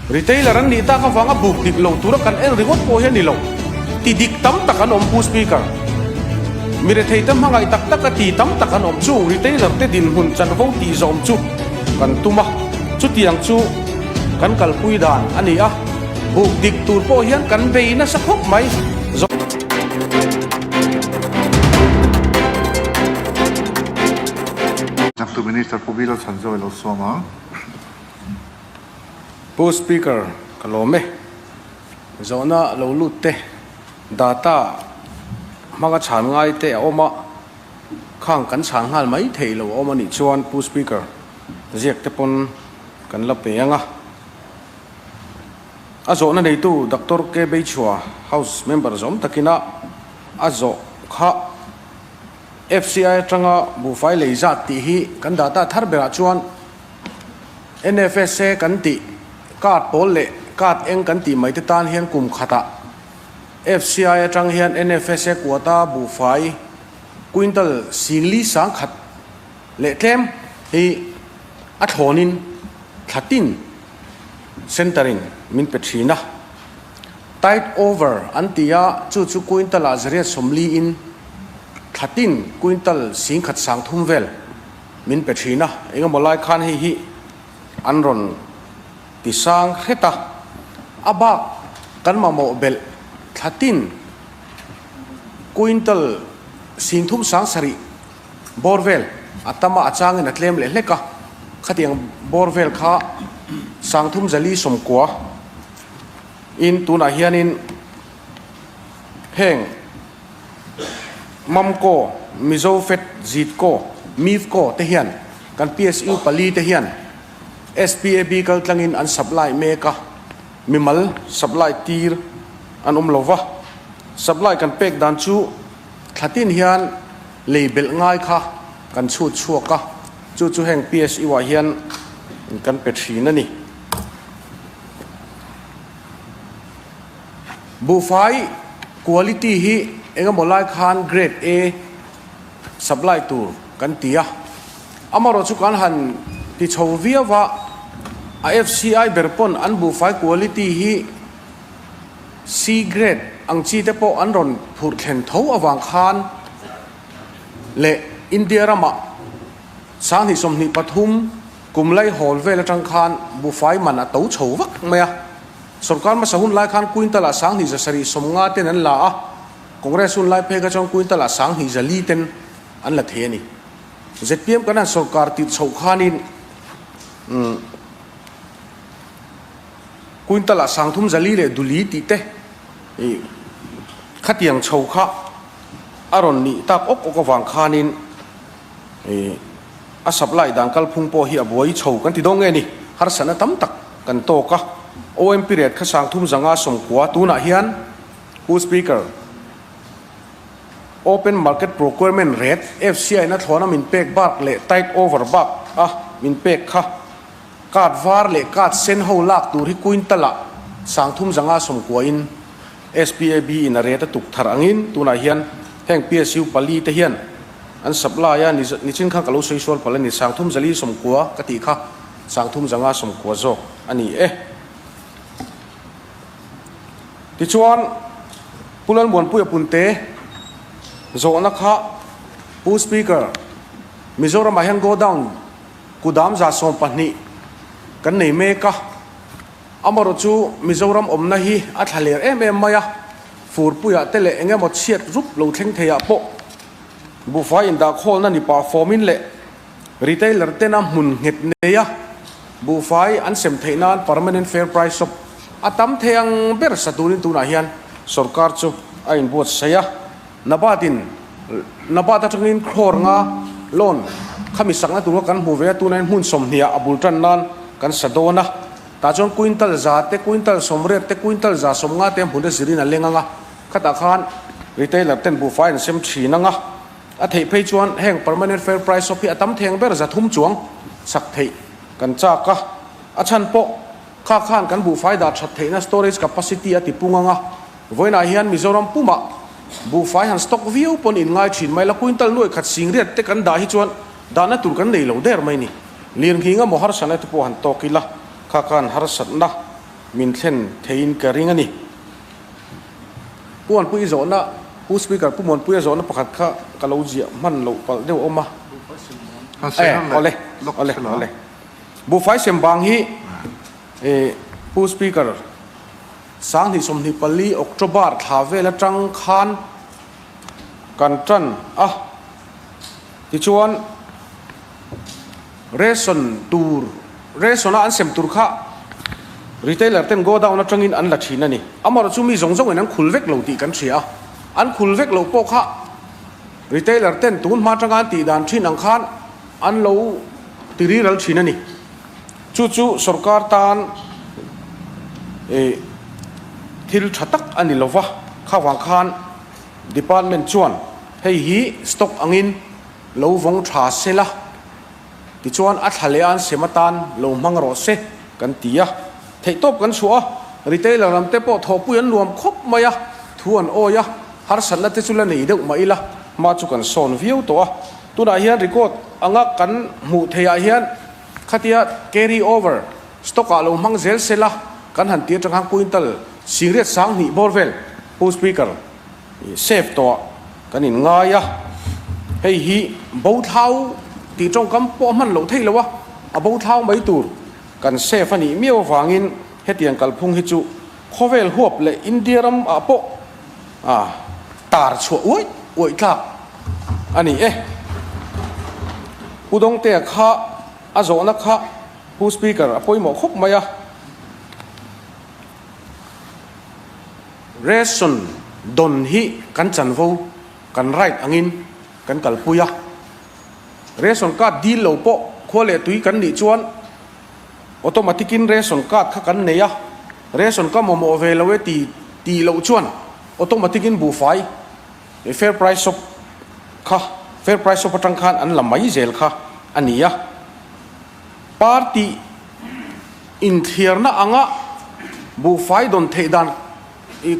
Retailer an nih tak avanga buk dik lo tura kan en ringawt pawh hi a ni lo. Ti dik tam tak an awm Pu Speaker. Mi rethei te hmangaih tak tak a ti tam tak an awm chung retailer te dinhmun chanvo tih zawm chu kan tum a, chutiang chu kan kalpui dan a ni a, buk dik tur pawh hian kan bei nasa khawp mai. Changtu Minister Pu Bilal Chhanzawia lo sawm ang. Pu Speaker, ka lawm e. Zawhna lo lut te, data hmanga chhan ngai te a awm a, khang kan chhan nghal mai thei lo a awm a nih chuan Pu Speaker, ziak te pawn kan la pe ang a. A zawhna neitu Doctor K Beichhua, House member zawm takina a zawh kha FCI atanga buhfai lei zat tih hi kan data thar berah chuan NFSA kan tih card pawl leh card eng kan tih mai te tan hian kum khatah FCI atang hian NFSA quota buhfai quintal singli sangkhat leh tlem hi a thlawnin thla tin centre in min pe thin a. Tide over an ti a, chu chu quintal ah zariat sawmli in thla tin quintal singkhat sangthum vel min pe thin a, engemaw lai khan hei hi an rawn ti sang hret a, a bak kan mamawh belh thla tin quintal singthum sang sarih bawr vel a tam a, a changin a tlem leh hlek a, khatiang bawr vel kha sangthum zali sawmkua in tunah hianin heng Mamco, Mizo Fed, Zitco, Mivco te hian kan PSU pali te hian SPAB kaltlangin an supply mek a, mimal supply tir an awm lo va. Supply kan pek dan chu thla tin hian lei belh ngai kha kan chhut chhuak a, chu chu heng PSU ah hian kan pe thin a ni. Buhfai quality hi engemaw lai khan grade A supply tur kan ti a, amaherawh chu kan han ti chho viau a, a FCI ber pawn an buhfai quality hi C grade ang chi te pawh an rawn phurh thlen tho avang khan leh India ramah sanghnih 23 kum laihawl vel atang khan buhfai man a to chho vak mai a. Sorkar hmasa hun lai khan quintal ah 2750 ten an la a, Congress hun lai phei kha chuan quintal ah 2400 ten an la thei a ni. Zpm kan han sorkar tirh chhoh khanin quintal ah 3400 leh duli tih te khatiang chho kha a rawn nih tak awk awk avang khanin A supply dan kalphung pawh hi a buai chho kan ti dawn nge ni? Harsatna tam tak kan tawk a, OMP rate kha 3590 tunah hian Pu Speaker, Open Market Procurement Rate, FCI na thlawna min pek bak leh tight over bak a min pek kha card var leh card sen ho lak tur hi quintal ah 3590 in SPAB in a rate a tuk thar angin tunah hian heng PSU pali te hian An supply a, nichin khan ka lo sawi sual palh a ni, 3490 ka tih kha 3590 zawk a ni e. Tichuan, Pu Lalmuanpuia Punte zawhna kha Pu Speaker, Mizoramah hian godown kudam 12 kan nei mek a, amarawh chu Mizoram awmna hi a thla ler em em mai a, furpuiah te leh engemaw chhiat rup lo thleng theiah pawh Buhfai indahkhawlna ni pah fawmin leh retailer tena hmun nghet neia buhfai an sem theih nan permanent fair price shop a tam thei ang ber sa turin tunah hian sorkar chu a inbuatsaih a. Nabat-in Nabat atangin crore nga loan khami sakna tur kha kan hmu ve a, tunah hian hmun 20 ah a bul tan nan kan sa dawn a. Tah chuan quintal za te, quintal 80 te, quintal 150 te hmun a zirin a leng ang a. Khatah khan retailer ten buhfai an sem thin ang a, a theih phei chuan heng permanent fair price shop hi a tam theng ber 300 chuang sak theih kan chak a, a chhan pawh kha khan kan buhfai dah that theihna storage capacity a ti pung ang a, vawiinah hian Mizoram pumah buhfai han stock viau pawn in ngai thin mai la, quintal nuaih khat singriat te kan dah hi chuan dahna tur kan nei lo der mai ni. Lirnghing a maw harsatna te pawh han tawk ila, kha khan harsatna. min thlen theiin ka ring a ni. Pu Muanpui zawhna, Pu Speaker, Pu Muanpuia zawhna pakhat kha ka lo ziah hman loh palh deuh awm a. E, awle, awle, awle. Buhfai sem bang hi e, Pu Speaker, 2024 October thla vel atang khan kan tan a, tichuan ration tur, ration a an sem tur kha retailer ten godown atangin an la thin a ni. Amaherawhchu mi zawng zawngin an khul vek lo tih kan hria a, an khul vek loh pawh kha retailer ten tun hma atanga an tih dan thin ang khan an lo ti riral thin a ni. Chu chu sorkar tan thil tha tak a ni lova, kha vang khan department chuan hei hi stock angin lo vawng tha se la, tichuan a thla leh a an sem atan lo hmang rawh se kan ti a. Theihtawp kan chhuah a, retailer lam te pawh thawhpui an nuam khawp mai a, thu an awi a, harsatna te chu la nei deuh mah ila, hma chu kan sawn viau tawh a. Tunah hian record anga kan hmuh theihah hian Khatia carry over stock ah lo hmang zel se la, kan han ti atang khan quintal singriat 2000 bawr vel Pu Speaker save tawh ah kan in ngai a, hei hi bo thlau tih tawngkam pawh a hman loh theih lo a, a bo thlau mai tur kan save a nih miau avangin hetiang kalphung hi chu khawvel huap leh India ram ah pawh a tar chhuah uaih uaih tlak a ni e. Pu Dawngtea kha a zawhna kha Pu Speaker a pawimawh khawp mai a. Ration dawn hi kan chanvo, kan right angin kan kalpui a. Ration card dil lo pawh khua leh tui kan nih chuan Automatic in ration card kha kan nei a, ration ka mamawh ve lo e ti tih loh chuan automatic in buhfai fair price shop kha fair price shop atang khan an la mai zel kha a ni a. Party inthliarna anga buhfai dawn theih dan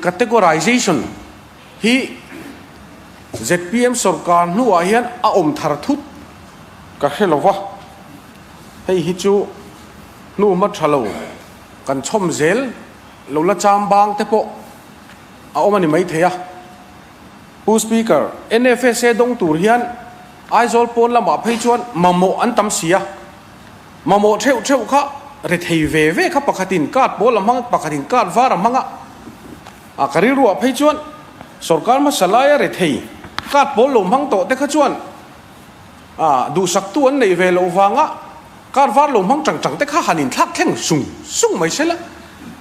categorization hi zpm sorkar hnuah hian a awm thar thut ka hre lo va. Hei hi chu hnu hma tha lo kan chhawm zel lo la cham bang te pawh a awm a ni maithei a. Pu Speaker, NFSA dawng tur hian Aizawl pawn lamah phei chuan mamawh an tam si a. Mamawh theuh theuh kha rethei ve ve kha pakhatin card pawl a hmang a, pakhatin card var a hmang a. A ka rilruah phei chuan sorkar hmasa laia rethei card pawl lo hmang tawh te kha chuan A, duhsaktu an neih ve loh vanga kar var lo hmang tang tang te kha han inthlak thleng sung sung mai se la,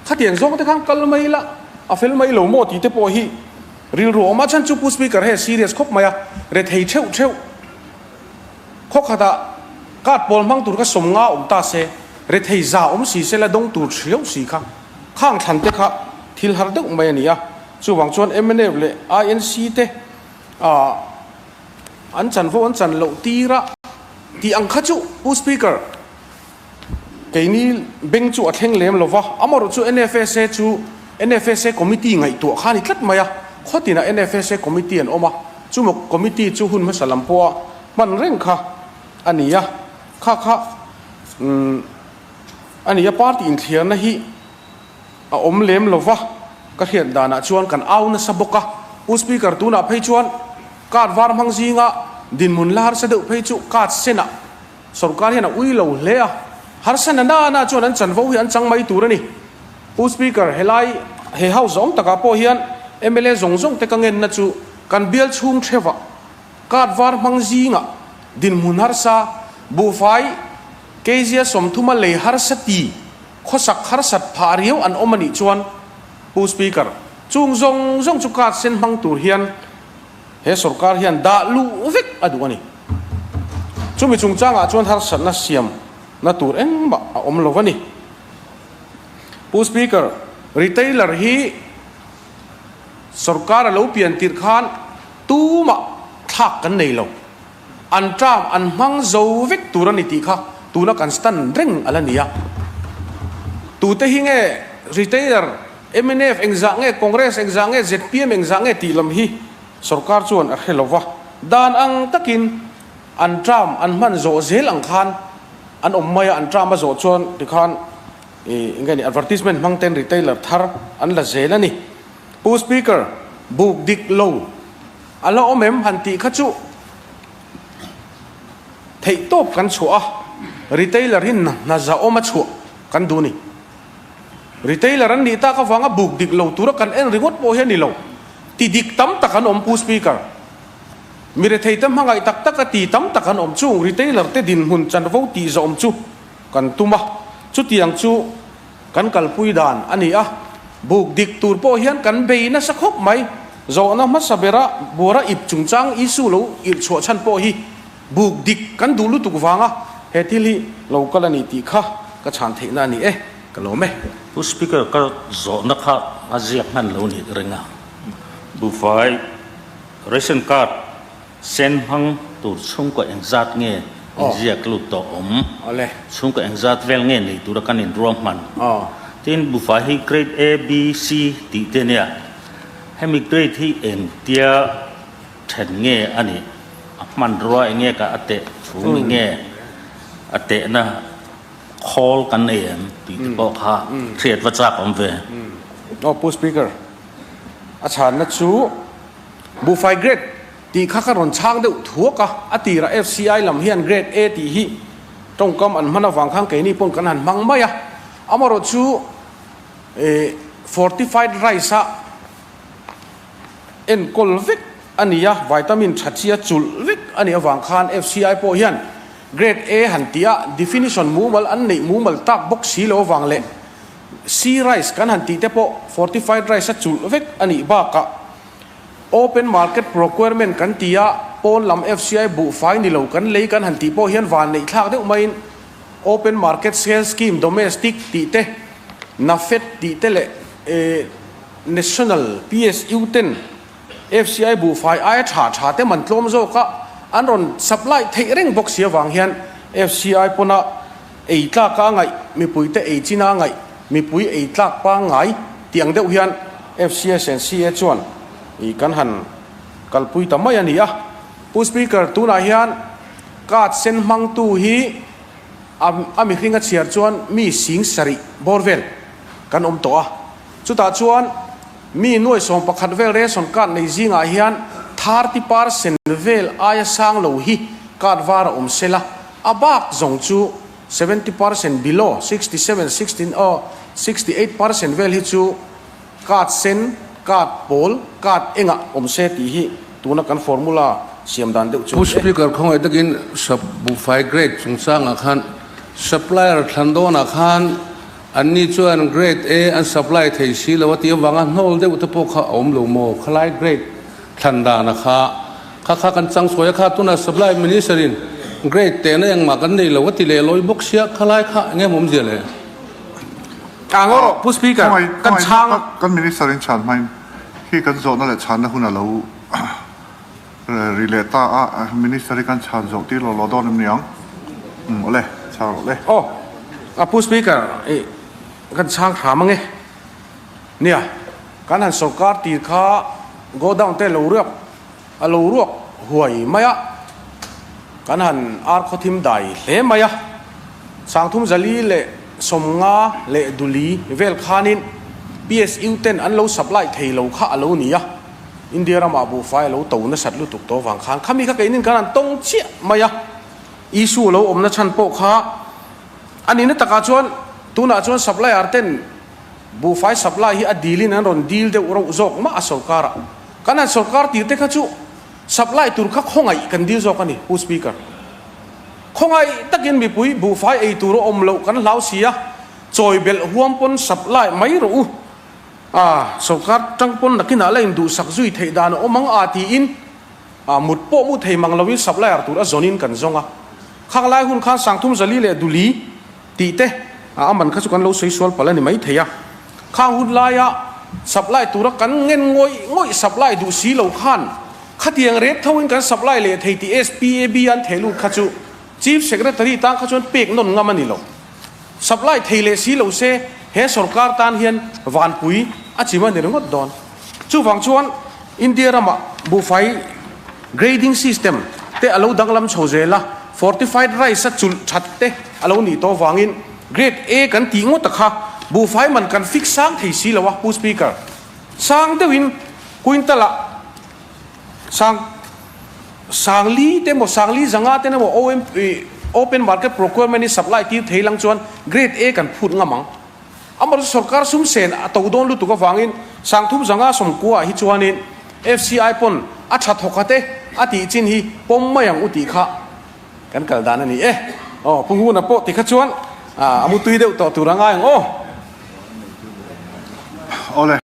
khatiang zawng te khan kal mai la, a fel mai lo maw tih te pawh hi rilru a awm a, chhan chu Pu Speaker hei a serious khawp mai a, rethei theuh theuh khaw khatah card pawl hmang tur kha 50 awm ta se, rethei za awm si se la dawng tur thiau si kha khang thlan te kha thil har deuh mai a ni a, chuvang chuan mnf leh INC te ah. An chanvo an chan loh tir a tih ang kha chu Pu Speaker, keini beng chu a thleng lem lo va, amaherawh chu NFSA chu NFSA Committee ngaihtuah kha a ni tlat mai a, khawtinah NFSA Committee an awm a, chumaw Committee chu hun hmasa lam pawha hman reng kha a ni a, kha kha umm a ni a, party inthliarna hi a awm lem lo va, ka hriat danah chuan kan au nasa bawk a, Pu Speaker tunah phei chuan card var hmang zinga dinhmun la harsa deuh phei chu card senah sorkar hian a ui lo hle a, harsa na na na chuan an chanvo hi an chang mai tur a ni. Pu Speaker, helai he House zawng takah pawh hian mla zawng zawng te ka ngenna chu kan bial chhung theuhah card var hmang zinga dinhmun harsa buhfai kg 30 a lei harsa ti Khawsak harsat phah riau an awm a nih chuan Pu Speaker, chung zawng zawng chu card sen hmang tur hian he sorkar hian dah luh vek a duh a ni. Chumi chungchangah chuan harsatna siam na tur engmah a awm lo a ni. Pu Speaker, retailer hi sorkar a lo pian tirh khan tumah thlak kan nei lo. An term an hmang zo vek tur a ni tih kha tuna kan stand reng a la ni a. Tute hi nge retailer, mnf engzah nge, Congress engzah nge, zpm engzah nge tih lam hi sorkar chuan a hre lo va. Dan ang takin an term an hman zawh zel ang khan an awm mai a, an term a zawh chuan tikhan. Ih enge ni advertisement hmang ten retailer thar an la zel a ni. Pu Speaker, buk dik lo a la awm em han tih kha chu theih tawp kan chhuah a, retailer hi hna zahawm a chhuah kan duh a ni. Retailer an nih tak avanga buk dik lo tura kan en ringawt pawh hi a ni lo. Ti dik tam tak an awm Pu Speaker. Mi rethei te hmangaih tak tak a ti tam tak an awm chung retailer te dinhmun chanvo tih zawm chu kan tum a, chutiang chu kan kalpui dan a ni a, buk dik tur pawh hian kan bei nasa khawp mai. Zawhna hmasa bera buara ip chungchang issue lo irh chhuah chhan pawh hi buk dik kan duh lutuk vanga he thil hi lo kal a ni tih kha ka chhan theihna a ni e, ka lawm e. Pu Speaker, ka zawhna kha a ziak hman lo nih reng a, buhfai ration card Sen hmang tur chhungkaw engzat nge inziak lut tawh awm? Chhungkaw engzat vel nge nei tura kan inruahman? Tin, buhfai hi grade A, B, C tih te nia. Hemi grade hi engtia then nge a nih? A hmanrua enge ka a teh chhung enge a tehna khawl kan nei em tih te pawh kha hriat va chak awm ve. Aw Pu Speaker, a chhanna chu. Buhfai grade tih kha ka rawn chhang deuh thuak a, a tirah FCI lam hian grade A tih hi tawngkam an hman avang khan keini pawn kan han hmang mai a, amaherawh chu fortified rice a enkawl vek a ni a, vitamin tha chi a chulh vek a nih avang khan FCI pawh hian grade A han tih a definition mumal an neih mumal tak bawk si lo avang leh C rice kan han tih te pawh fortified rice a chulh vek a nih bakah Open market procurement kan ti a, pawn lam FCI buhfai ni lo kan lei kan han tih pawh hian van neih thlak deuh maiin Open market sale scheme domestic tih te, NAFED tih te leh National PSU ten FCI buhfai aia tha tha te man tlawm zawk a an rawn supply theih reng bawk si avang hian FCI pawna ei tlak a ngaih, mipuite ei chin a ngaih, mipui ei tlak pangngai tih ang deuh hian FCS and CA chuan ih kan han kalpui ta mai a ni a. Pu Speaker, tunah hian card sen hmangtu hi a a mihring a chhiar chuan mi sing sarih bawr vel kan awm tawh a. Chutah chuan mi nuai 11 vel ration card nei zingah hian 30% vel aia sang lo hi card var a awm sela, a bak zawng chu 70% below, 67, 16 aw, 68% vel hi chu card sen, card pawl, card engah awm se tih hi tuna kan formula siam dan deuh chu Pu a ni e. Speaker, khawngaih takin sap buhfai grade chungchangah khan supplier thlan dawnah khan Anni chuan Grade A an supply thei si lo a tih avanga hnawl deuh te pawh kha a awm lo maw? Khalai grade thlan dana kha kha kha kan chang sawi a kha tunah supply minister in grade tehna engmah kan nei lo a ti leh lawi bawk sia khalai kha enge awm zia le? Ka ngaw rawh Pu Speaker, kan chhang a. Kan minister in chhan hmain khi kan zawhna leh chhanna hun a lo Ri leh ta a, Minister hi kan chhan zawh tir lo lo dawn em niang? Umm awle, chhang rawh le. Aw, a Pu Speaker, ih kan chhang hram ange. Nia, kan han sorkar tir kha godown te lo ruak, a lo ruak huai mai a, kan han ar khawthim dai hle mai a. Sangthum zali leh 50 leh duli vel khanin PSU ten an lo supply thei lo kha a lo ni a. India ramah buhfai a lo to nasat lutuk tawh vang khan khami kha keinin kan han tawng chiah mai a, issue a lo awmna chhan pawh kha a nihna takah chuan tunah chuan supplier ten buhfai supply hi a dilin an rawn dil deuh rauh zawk mah a sorkarah. Kan han sorkar tir te kha chu supply tur kha khawngaih kan dil zawk a ni Pu Speaker. Khawngaih takin mipui buhfai ei tur a awm loh kan hlau si a, chawi belh huam pawn supply mai rawh u. A, sorkar tang pawn nakinah la induhsak zui theih dan a awm ang a tiin a mut pawh mu thei mang loin supplier tur a zawnin kan zawng a. Khang lai hun khan 3000 zali leh duli tih te a man kha chu kan lo sawi sual palh a ni mai thei a. Khang hun laia supply tura kan ngen ngawih ngawih supply duh si lo khan khatiang rep thoin kan supply leh thei tih SPAB an theh lut kha chu Chief Secretary tan kha chuan pek nawn ngam a ni lo. Supply thei leh si lo se he sorkar tan hian vanpui a chim a ni ringawt dawn. Chuvang chuan India ramah buhfai grading system te a lo danglam chho zel a, fortified rice a chulh that te a lo nih tawh vangin Grade A kan tih ngawt a kha buhfai man kan fix sang thei si lo a Pu Speaker. Sang deuhin quintal ah sang sangli te emaw sangli zanga ten emaw OM open market procurement hi supply tir thei lang chuan Grade A kan phut ngam ang. Amaherawhchu sorkar sum sen a to dawn lutuk avangin sangthum zanga sawmkua ah hi chuanin FCI pawn a tha thawk a te a tih chin hi pawm mai ang u tih kha Kan kal dan a ni e. Aw, Pu Nguna pawh tikha chuan a mutui deuh tawh tur a ngai ang aw. Awle.